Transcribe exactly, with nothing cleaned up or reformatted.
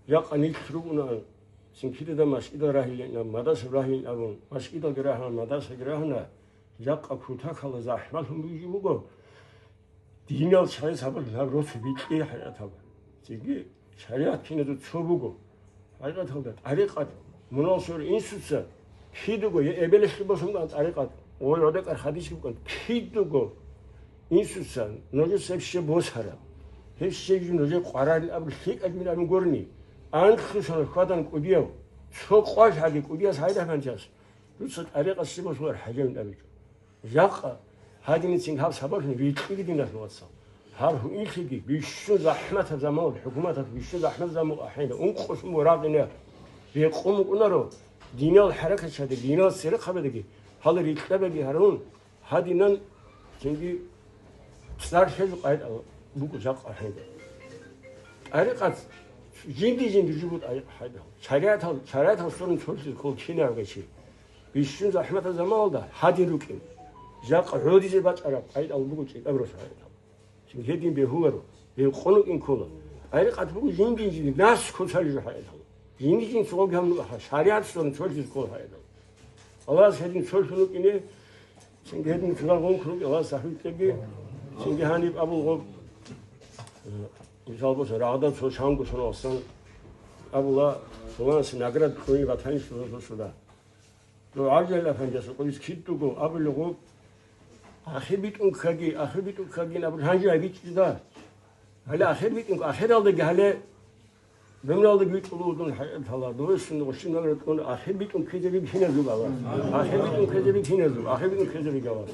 Жакъа нилъ ругуна, цинги кидадан машгидал рагьилин абун, мадраса рагьилин абун, машгидалги рагьана, мадрасаги рагьана, жакъа кутакалда захӀмалъун бугеб буго. Диниял чагӀи сабур гьаб росу бикьи хӀайратал. Цинги шаригӀат киназул цо буго. ХӀайраталда тӀарикъат мунагьал сор инсуца кидаго, я эбелалъе босун бан тӀарикъат, ой, гӀодекӀар хадис букӀан, кидаго инсуца нужеца гьеб щиб босара. Гьеб щиб нужее къварарин абу лъикӀаб мин абун гурни, анлъусан хьвадан кӀудияв, цо къвалъ гьаги кӀудияс гьайда гьанжас, дуца тӀарикъат щиб босулар хӀажавин абичӀо. Жакъа гьадиницин гьаб сабаблъун рикьиги динас вацал. Гьаб гьуинлъиги бищун захӀматаб заман, хӀукуматалъ бищун захӀмат заман ахӀена, ункъо суму рагъине рекъон букӀунаро, диниял хӀаракатчаде, диниял церехъабадаги гьал рикьабаги гьарун, гьадинан цинги цӀар лъезу къайда буго жакъа ахӀена. ТӀарикъат жинди-жинди жугьут айхӀайда. ШаригӀатал, шаригӀатал сорун цолъизе ккол кинавгачи. Бищун захӀматаб заманалда гьадин рукӀин. Жакъа гӀодизе бачӀараб къайдал буго чӀикӀаб рос гьайдал. Цинги гьедин бегьуларо, рекъон рукӀин ккола. ТӀарикъат буго жинги-жинди нас куцализе хӀайдал. Жинги-жинди цогьалги гьабун бахъа, шаригӀат сорун цолъизе ккол гьайдал. Аллагьас гьедин цолъун рукӀине, цинги гьедин цогьал гъункун рукӀи Аллагьас сахӀвитӀеги, цинги гьаниб абул гъоб, э, мисал боса, рагъда цо чанго соналсан абула, фуланасе награда кьуни батанищ суда. ДугӀа жал афандияс къулис кид дуго абулев гъуб, ахир битӀун ккаги, ахир битӀун ккагин абун гьанже гьабичӀчӀида. Гьале ахир битӀун, ахиралдаги гьале гӀумралдаги витӀулев вугун хӀакъикъаталда, дойсун гъущин гьаб ратӀун, ахир битӀун ккезе бигьиназул ала. Ахир битӀун ккезе бигьиназул, ахир битӀун ккезе бигьала.